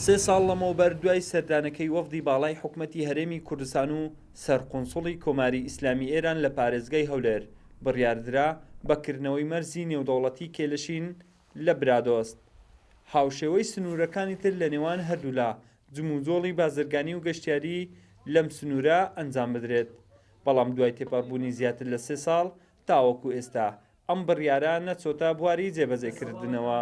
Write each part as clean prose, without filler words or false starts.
سێ ساڵ لەمەوبەر دوای سەردانەکەی وەفدی باڵای حکومەتی هەرێمی کوردستان و سەرقونسوڵی کۆماری ئیسلامی ئێران لە پارێزگای هەولێر، بڕیاردرا بە کردنەوەی مەرزی نێودەوڵەتی کێلەشین لە برادۆست هاوشێوەی سنوورەکانی تر لە نێوان هەردوولا جموجۆڵی بازرگانی و گەشتیاری لەم سنوورە ئەنجام بدرێت، بەڵام دوای تێپەڕبوونی زیاتر لە سێ ساڵ تاوەکو ئێستا ئەم بڕیارە نەچۆتە بواری جێبەجێکردنەوە.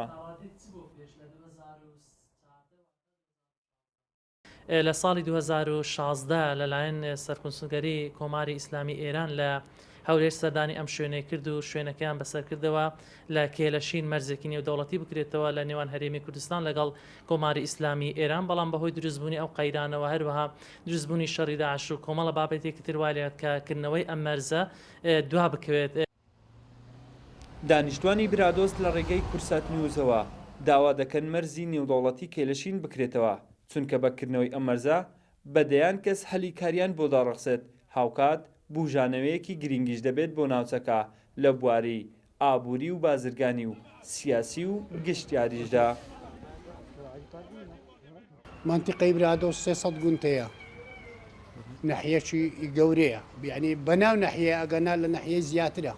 لە ساڵی 2016 لەلایەن سەرکونسوڵگەری کۆماری ئیسلامی ئێران لە هەولێر سەردانی ئەم شوێنەی کرد و شوێنەکەیان بەسەرکردەوە لە کێلەشین مەرزێکی نێودەوڵەتی بکرێتەوە لە نێوان هەرێمی کوردستان لەگەڵ کۆماری ئیسلامی ئێران، بەڵام بەهۆی دروستبوونی ئەو قەیرانەوە هەروەها دروستبوونی شەڕی داعش و کۆمەڵە بابەتێکی تر وای لێهات کە کردنەوەی ئەم مەرزە دوا بکەوێت. دانیشتوانی برادۆست لە ڕێگەی کورسات نیوزەوە داوا دەکەن مەرزی نێودەوڵەتی کێلەشین بکرێتەوە، چونکە بە کردنەوەی ئەم مەرزە بە دەیان کەس هەلی کاریان بۆ دەڕەخسێت، هاوکات بوژانەوەیەکی گرینگیش دەبێت بۆ ناوچەکە لە بواری ئابووری و بازرگانی و سیاسی و گشتیاریشدا. مەنتیقەی برادۆست 300 گوند هەیە، نەحیەکی گەورەیە، یعنی بەناو نەحیە ئەگەنا لە نەحیە زیاترە.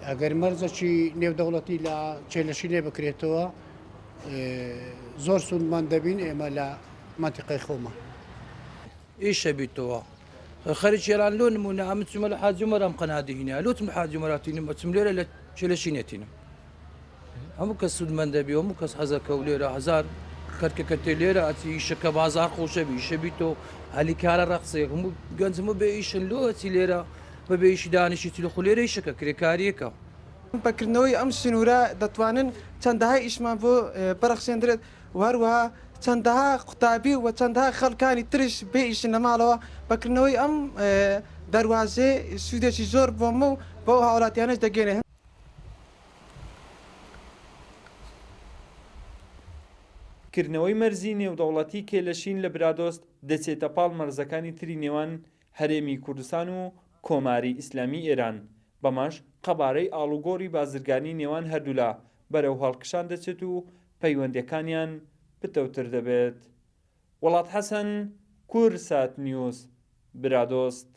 ئەگەر مەرزەکی نێودەوڵەتی لە چێلەشی لێ بکرێتەوە زۆر سوودمەند دەبین ئێمە لە مەنتیقەی خۆمان. ئیشە بیتەوە خەریکی ئێران لۆ نمونە ئەمن چومە لە حاجی عومەر ئەم قەنادی هینایە لۆ چم لە حاجی عومەر تینم ئەچم لێرە لە چێلەشی نێتینم هەموو کەس سوودمەند دەبی هەموو کەس حەزەکە و لێرە هەزار کەرکەکە تێ لێرە ئەچی ئیشەکە بازار خۆشە بی ئیشە بیتۆ هەلی کارە ڕەقسێک هەموو گەنج هەموو بێ ئیشن لۆ ئەچی لێرە بەبێ ئیشی دانیشی چی لە خو لێرە ئیشەکە کرێکاریەکە. بە کردنەوەی ئەم سنوورە دەتوانن چەندەها ئیشمان بۆ بڕەخسێندرێت و هەروەها چەندەها قوتابی و چەندەها خەڵکانی تریش بێ ئیشن لە ماڵەوە، بە کردنەوەی ئەم دەروازەیە سوودێکی زۆر بۆ من و بۆ ئەو هاوڵاتیانەش دەگەیەنێت. کردنەوەی مەرزی نێودەوڵەتی کێلەشین لە برادۆست دەچێتە پاڵ مەرزەکانی تری نێوان هەرێمی کوردستان و کۆماری ئیسلامی ئێران، بەمەش قەبارەی ئاڵوگۆڕی بازرگانی نێوان هەردوولا بەرەو هەڵکشان دەچێت و پەیوەندیەکانیان پتەوتر دەبێت. وڵات حەسەن، کوردسات نیوز، برادۆست.